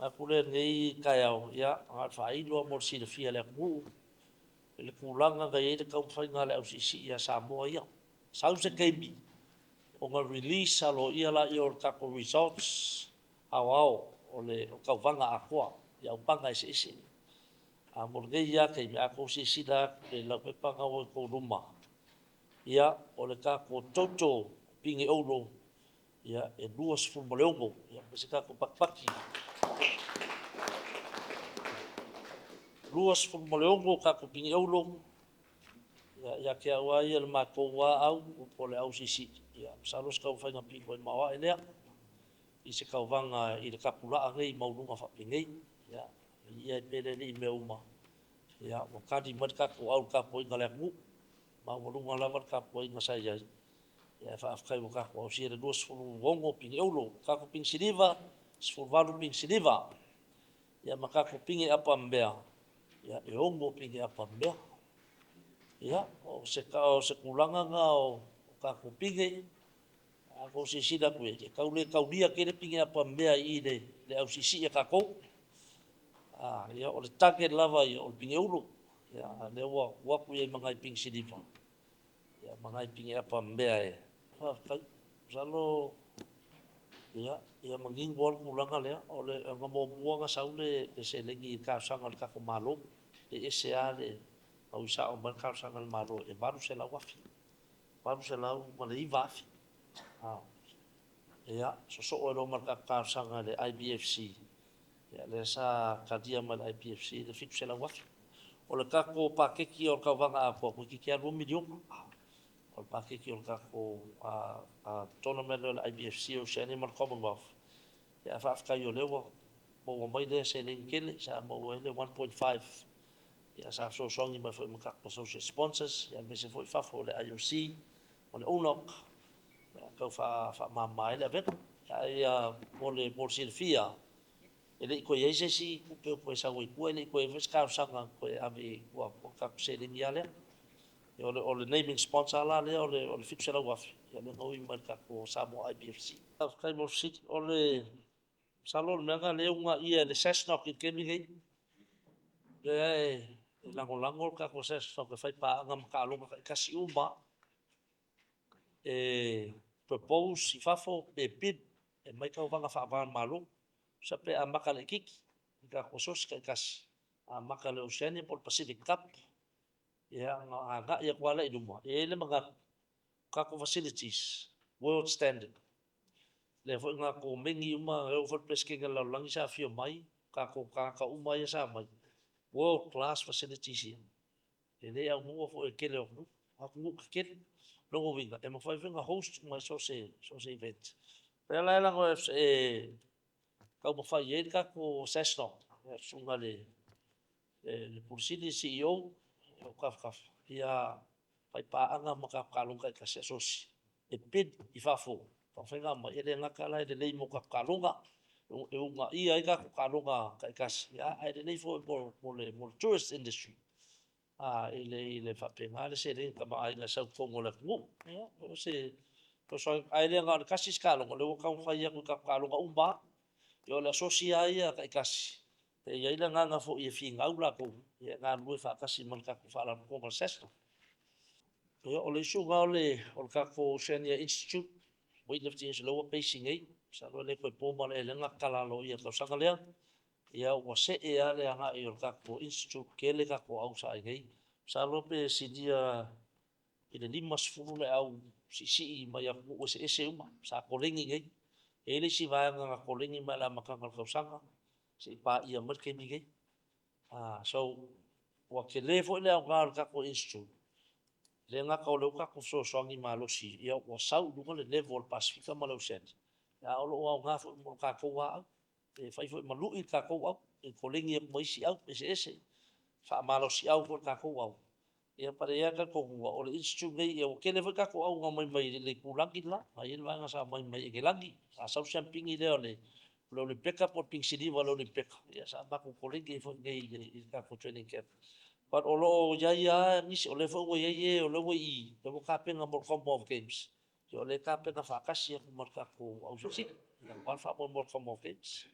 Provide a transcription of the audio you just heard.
Manatu lea i lenei taeao, ia, na o le faailo lava mo le silafia e le atunuu i le tulaga na i ai le taumafaiga a le ausiisii a Samoa ia. Sau se taimi ona release aloaia lea o le tatou results aoao o le tauvaga atoa i aupaga eseese. A mo lenei lava taimi, a outou silasila atu i le laupepa lena ua i outou luma, ia, o le tatou total pine auro, ia, e 26, ia ma se tatou patupati. 26 tatou pine auro, ia, ia te au lava ia le matou lava au po o le au siisii, ia masalo o se taumafaiga pito i maoae lea i se tauvaga i le tapulaa nei maualuga faapenei. Ia, viia ai pea le Alii i mea uma, ia ua tali mai le tatou au i le tapuaiga a le atunuu, maualuga lava le tapuaiga sa i ai, ae faafetai ua tatou ausia le 26 pine auro. Tatou pine siliva, 18 pine siliva, ia ma tatou pine apamemea, ia e 6 pine apamemea. Ia, o se tulaga lena o tatou pine, a outou silasila atu i ai, e tau le taulia tele pine apamemea i i le au siisii a tatou. Ia, o le target lava ia o le pine ulu, ia, a o lea ua tuu atu i ai ma nai pine siliva, ia ma nai pine apamemea e. Faafetai. Masalo, ia, ia manino lava le tulaga lea, o le na muamua ona sau le seleni i le talosaga a le tatou Malo, e ese lava le ui sao mai le talosaga a le Malo e $800,000, $809,000. Ia, sosoo ai loa ma le tatou talosaga i le IBFC, ia lea sa talia mai e le IBFC le $700,000. O le tatou paketi o le tauvaga atoa, toeitiiti lava $2 miliona. O le paketi o le tatou tournament lea o le IBFC, Oceania ma le Commonwealth. Ia ae faafetai o lea ua maua mai lea seleni tele sa maua ai le 1.5, ia sa fesoasoani mai foi ma tatou associate sponsors, ia aemaise foi fafo o le IOC ma le ONOC, ia tau faamama ai le avega. Ae ia mo le silafia, e le i toe i ai se isi tupe o toe sau ai i tua, e le i toe i ai foi se talosaga na toe ave i tua atu, o le tatou seleni lava lea. Ia o le naming sponsor la lea o le $700,000, ia lea na ui mai i le tatou Samoa IBFC. Faafetai mo le fesili. O le masalo o le mea lena lea e uunaia e le SASNOC i le taimi lenei, lea e lagolago le tatou SASNOC e fai paaga ma taaloga taitasi uma lava, e propose i fafo pe bid e aumai tauvaga faava-o-Malo. Tusa pe amata laitiiti i tatou asosi taitasi, amata i le Oceania po o le Pacific Cup, ia ona agai atu lava lea i luma. E i ai le manatu, o tatou facilities, world standard. Lea foi na komeni uma, e oo foi i le Peresetene o le Lalolagi sa afio mai, tatou tagata uma ia sa omai, world class facilities ia. E le aumaua foi e le tele o atunuu, o atunuu tetele. O lona uiga, e mafai foi ona host uma e so o se event. O lea la e lago e taumafai i ai le tatou SASNOC, le Susuga i le Pule Sili, le CEO o lo o tafatafa, ia faipaaga ma tatou taaloga taitasi asosi e bid i fafo, taumafai ona aumai, e le gata la e lelei mo tatou taaloga, e uunaia ai tatou taaloga taitasi, ae lelei foi mo le tourist industry, i le faapena le seleni tamaoaiga e sau i totonu o le atunuu. Ia, o se fesoasoani, ae le na o le tasi se taaloga, o lea ua taumafai atu i tatou taaloga uma lava. Ia o le asosi lava ia taitasi, e i ai le agaga foi e finau latou e galulue faatasi ma le tatou Faalapotopotoga o le SASNOC. Ia, o le issue lena o le tatou Oceania Institute Weightlifting Institute lea ua base i inei, masalo e le toe po malae, lea na tatala aloaia i le tausaga lea. Ia ua see lava le agai o le tatou institute, tele tatou au sa i inei. Masalo pe silia i le 50 le au siisii mai atunuu eseese uma sa koleni i inei. E i ai le isi vaega na koleni mai i le amataga o le tausaga seia paia mai le taimi nei. So, ua tele foi le aoga o le tatou institute, e le gata o lea ua tatou fesoasoani malosi, ia ua sau i luga le level o le Pasefika ma le Oceania, a o lo o aoga foi mo tatou lava au. E fai foi ma lui le tatou au e koleni atu ma isi au eseese, faamalosiau foi i le tatou au. Ia ma le i ai lava le talitonuga, o le institute lenei, ia ua tele foi tatou au na omai mai le itulagi le la, na i ai le vaega sa omai mai Engelagi, sa sau le siamupini lea o le Olimipeka po o le pine siliva i le Olimipeka, ia sa matou koleni ai foi i inei i le tatou training camp. But o lo o i ai lava nisi, o lea foi ua i ai e o lea ua i i, lea ua tapena mo le Commonwealth Games, ia o lea e tapena faatasi atu ma le tatou ausiisii aua le faamoemoe o le Commonwealth Games.